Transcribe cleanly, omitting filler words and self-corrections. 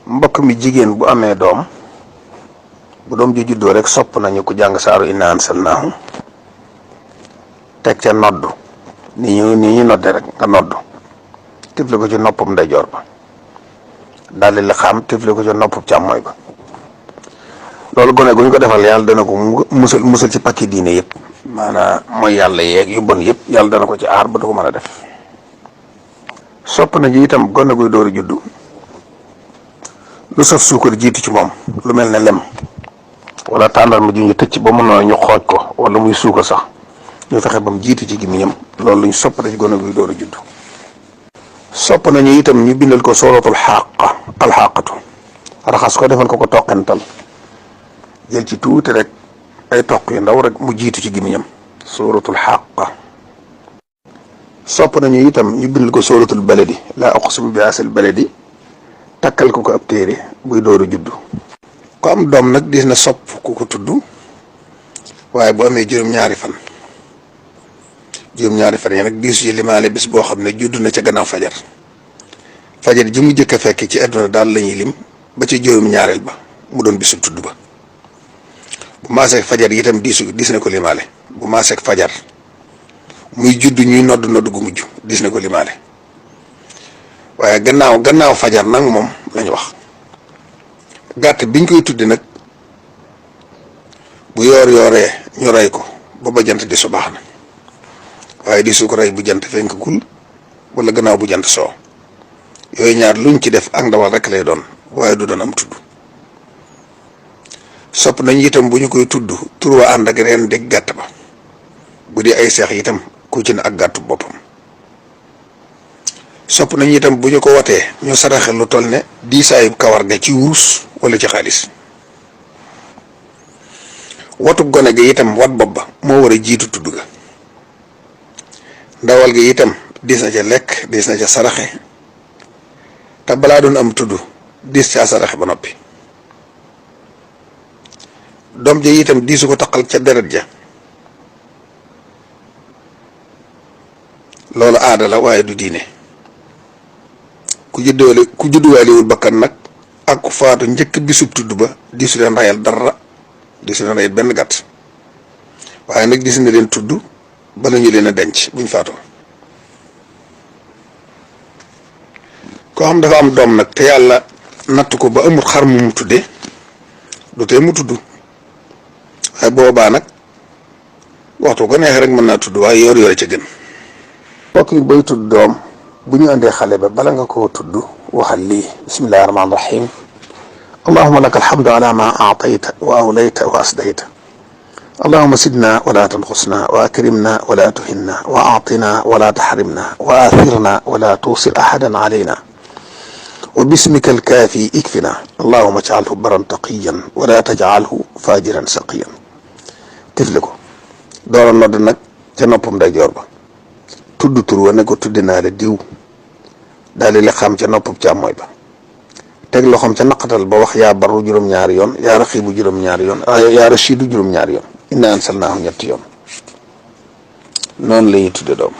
mbokk mi jigéen bu amee doom bu doom ji juddoo rek sopp nañu ko jàng saaru innaa anzalnaahu teg ca noddu ni ñu nodde rek nga noddu tifle ko ci noppam ndeyjoor ba daldi la xam tifle ko ci noppam càmmooy ba. loolu gone gu ñu ko defal yàlla dana ko musal ci pakki diine yëpp maanaam mooy yàlla yeeg yu bon yëpp yàlla dana ko ci aar ba du ko mën a def. sopp nañu itam gone guy dooru juddu lu saf suukar jiitu ci moom lu mel ne lem wala tàndarma ju ñu tëcc ba mën ñu xooj ko wala muy suukar sax ñu fexe ba mu jiitu ci gémmiñam loolu luñ sopp ci gone guy dooru juddu. sopp nañu itam ñu bindal ko sooratul xàqa alxàqatu raxas ko defal ko toqental jël ci tuuti rek ay toq yu ndaw rek mu jiitu ci gémmiñam sooratul xàqa. sopp nañu itam ñu bindal ko sooratul baladi laa uqsimu bi haazal baladi takkal ko ab téere buy dooru juddu. ku am doom nag dis na sopp ku ko tudd waaye bu amee juróom-ñaari fan yi nag diisu ci limaale bis boo xam ne juddu na ca gannaaw fajar ji mu jëkk a fekk ci àdduna daal lañuy lim ba ci juróom-ñaareel ba mu doon bisu tudd ba. bu maaseeg fajar yi itam dis na ko limaale bu maaseeg fajar muy judd ñuy nodd gu mujj dis na ko limaale waaye gannaaw fajar nag moom lañu wax. gàtt biñ koy tudde nag bu yooree ñu rey ko ba jant di su baax na waaye di su ko rey bu jant fenkagul wala gannaaw bu jant soo yooyu ñaar luñ ci def ak ndawal rek lay doon waaye du doon am tudd. sopp nañ itam bu ñu koy tudd tur wa ànd ak reen dégg gàtt ba bu dee ay seex itam ku ci ne ak gàttu boppam. sopp nañ itam bu ñu ko watee ñu saraxe lu toll ne diisaayu kawar ga ci wurus wala ci xaalis. watu gone gi itam wat bopp ba moo war a jiitu tudd ga. ndawal gi itam diis na ca lekk diis na ca saraxe te balaa doon am tudd diis caa saraxe ba noppi. doom ja itam diisu ko taqal ca deret ja loolu aada la waaye du diine. ku judduwaaliwul bakkan nag ak ku faatu njëkk bisub tudd ba diisu leen rayal dara diisu leen rayal benn gàtt waaye nag diis na leen tudd bala ñu leen a denc buñ faatoo. koo xam dafa am doom nag te yàlla natt ko ba amul xar mu tudde du tee mu tudd waaye boobaa nag waxtu ko neex rek mën naa tudd waaye yor ca gën. mbokk yi bay tudd doom bu ñu andee xale ba bala nga koo tudd waxal lii bismillahi rahmaani rahim allahuma laka alhamdu ala ma aatayta wa awlayta wa asdayta allahuma sidna wala tanqusna wa akrimna wala tuhinna wa aatina wala taxrimna wa athirna wala tuusir ahadan alayna wa bismika alkaafi ikfina allahuma jaalhu baran taqiyan wala tajaalhu fajiran saqiyan. tifli ko doora nodd nag ca noppam ndeyjoor ba tudd tur wa ne ko tudde naa la diw daal di la xam ca noppam càmmooy ba teg loxoom ca naqatal ba wax yaa barru juróom-ñaari yoon yaa raxiibu juróom-ñaari yoon yaa rashiidu juróom-ñaari yoon innaa anzalnaahu ñetti yoon noonu la ñuy tudde doom.